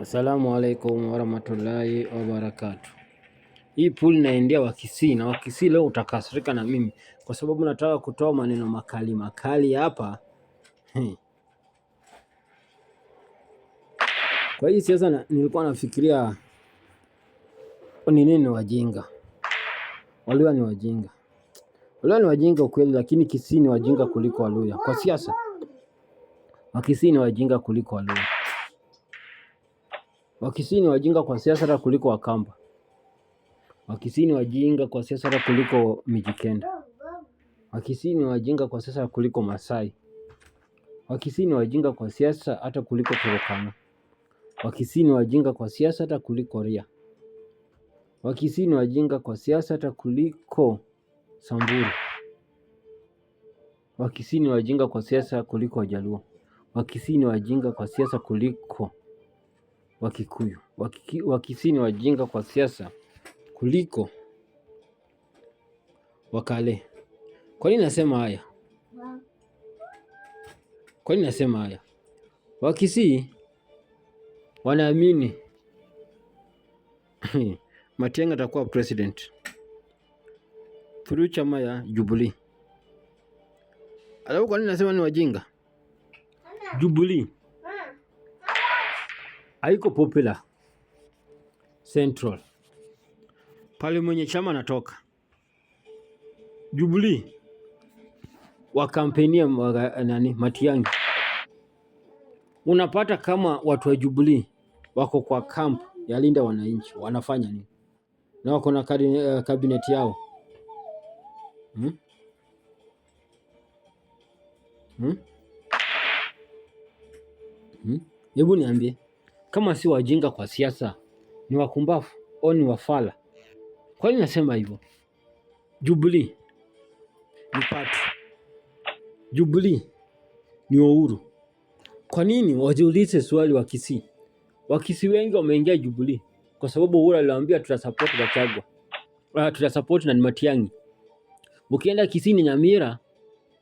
Assalamu alaikum warahmatullahi wabarakatuh. Hii pool naendea Wakisii na Wakisii leo utakasirika na mimi kwa sababu nataka kutoa maneno makali makali hapa. Kwa hii siasa nilikuwa nafikiria ni nini wajinga. Waluya ni wajinga. Waluya ni wajinga ukweli, lakini Kisii ni wajinga kuliko Waluya kwa siasa. Wakisii ni wajinga kuliko Waluya. Wakisii ni wajinga kwa siasa hata kuliko Wakamba. Wakisii ni wajinga kwa siasa hata kuliko Mijikenda. Wakisii ni wajinga kwa siasa kuliko Masai. Wakisii ni wajinga kwa siasa hata kuliko Turkana. Wakisii ni wajinga kwa siasa hata kuliko Ria. Wakisii ni wajinga kwa siasa hata kuliko Samburu. Wakisii ni wajinga kwa siasa kuliko Wajaluo. Wakisii ni wajinga kwa siasa kuliko Wakikuyu. Wakisii ni wajinga kwa siasa kuliko Wakale. Kwa nini nasema haya? Kwa nini nasema haya? Wakisii wanaamini Matiang'i atakuwa president through chama ya Jubilee. Alafu kwa nini nasema ni wajinga? Jubilee haiko popular Central pale mwenye chama anatoka Jubilee wa kampeni ya nani Matiang'i, unapata kama watu wa Jubilee wako kwa camp ya Linda Wananchi wanafanya nini? Na wako na kabineti yao hmm? Hmm? Hmm? Hebu niambie kama si wajinga kwa siasa ni wakumbafu au ni wafala? Kwa nini nasema hivyo? Jubilee ni party, Jubilee ni Uhuru. Kwa nini wajiulize swali Wakisii? Wakisii wengi wameingia Jubilee kwa sababu Uhuru aliwaambia tutasupport Gachagua, tutasupport na Matiang'i. Ukienda Kisii ni Nyamira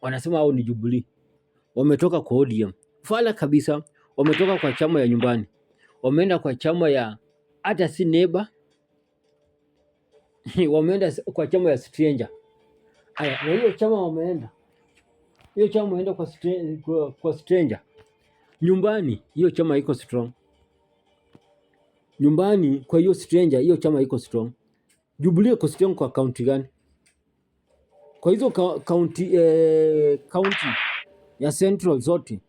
wanasema hao ni Jubilee, wametoka kwa ODM. Fala kabisa, wametoka kwa chama ya nyumbani, wameenda kwa chama ya hata si neighbor wameenda kwa chama ya stranger. Aya, na hiyo chama wameenda, hiyo chama wameenda kwa stranger nyumbani, hiyo chama iko strong nyumbani. Kwa hiyo stranger, hiyo chama iko strong. Jubilee iko strong kwa kaunti gani? Kwa hizo kaunti kaunti ya Central zote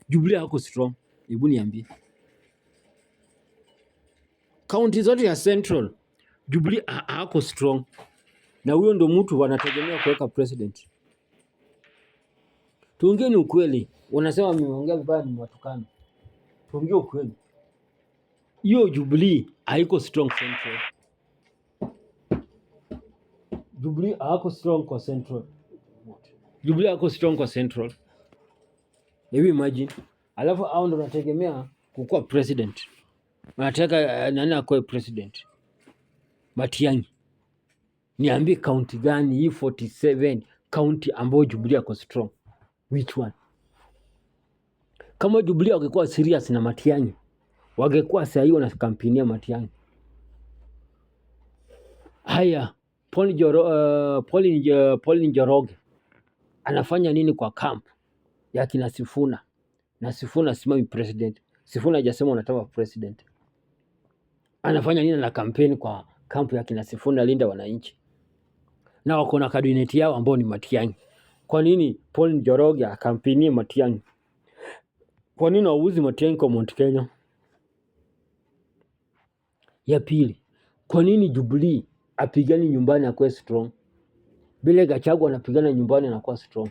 Jubilee hako strong. Hebu niambie, kaunti zote ya Central Jubilee hako strong, na huyo ndo mtu wanategemea kuweka president. Tuongee ni ukweli, wanasema mmeongea vibaya, ni watukana. Tuongee ukweli, hiyo Jubilee haiko strong Central. Jubilee hako strong kwa Central. Jubilee hako strong kwa Central. Hebu imagine. Alafu hao ndo wanategemea kukuwa president. Wanataka nani akuwe president? Matiang'i. Niambie kaunti gani hii 47 kaunti ambayo Jubilee ako strong? Which one? Kama Jubilee wangekuwa serious na Matiang'i, wangekuwa saa hii wanakampenia Matiang'i. Haya, Paul Njoroge anafanya nini kwa camp ya kina Sifuna? Na Sifuna simami president. Sifuna hajasema unataka president. Anafanya nini na kampeni kwa kampu ya kina Sifuna Linda Wananchi? Na wako na kabineti yao ambao ni Matiang'i. Kwa nini Paul Njoroge akampenie Matiang'i? Kwa nini wauzi Matiang'i kwa Mount Kenya? Ya pili, kwa nini Jubilee apigani nyumbani akuwe strong? Bila Gachagua anapigana nyumbani anakuwa strong.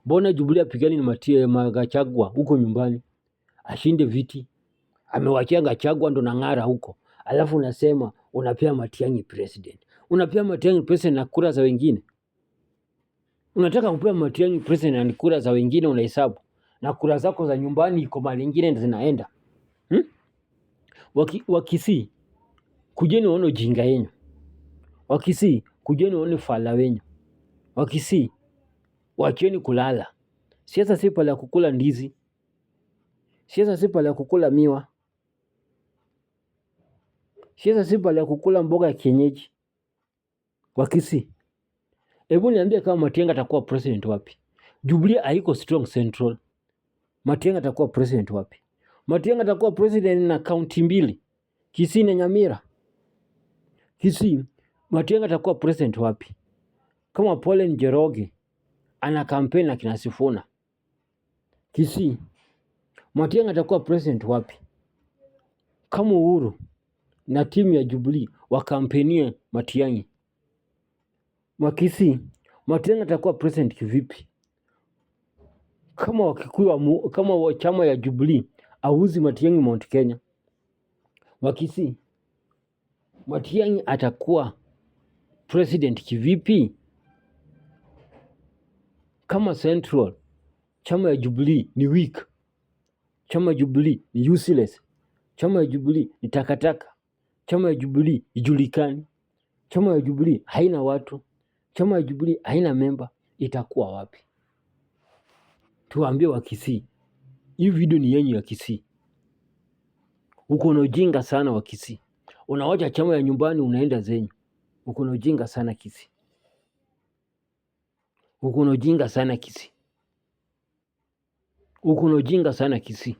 Mbona Jubilee apigani na Matia Gachagua huko nyumbani ashinde viti? Amewachia Gachagua ndo nang'ara huko, alafu unasema unapea Matiang'i president. Unapea Matiang'i president na kura za wengine. Unataka kupea Matiang'i president na kura za wengine unahesabu, na kura zako za nyumbani iko mali ingine zinaenda hmm? Wakisii kujeni waone ujinga yenyu. Wakisii kujeni waone fala wenyu. Wakisii wacheni kulala. Siasa si pale ya kukula ndizi. Siasa si pale ya kukula miwa. Siasa si pale ya kukula mboga ya kienyeji. Wakisii, hebu niambie kama Matiang'i atakuwa president wapi? Jubilee haiko strong Central. Matiang'i atakuwa president wapi? Matiang'i atakuwa president na kaunti mbili, Kisii na Nyamira. Kisii, Matiang'i atakuwa president wapi? Kama Pauline Njoroge ana kampeni na kina Sifuna. Kisii, Matiang'i atakuwa president wapi? Kama Uhuru na timu ya Jubilee wakampenie Matiang'i. Wakisii, Matiang'i atakuwa president kivipi? Kama Wakikuyu, kama wa chama ya Jubilee auzi Matiang'i Mount Kenya. Wakisii, Matiang'i atakuwa president kivipi? Kama Central chama ya Jubilee ni weak, chama ya Jubilee ni useless, chama ya Jubilee ni takataka, chama ya Jubilee ijulikani, chama ya Jubilee haina watu, chama ya Jubilee haina member, itakuwa wapi? Tuambie Wakisii, hii video ni yenyu ya Kisii. Uko na ujinga sana wa Kisii, unawacha chama ya nyumbani unaenda zenyu. Uko na ujinga sana Kisii, uko na ujinga sana Kisii, uko na ujinga sana Kisii.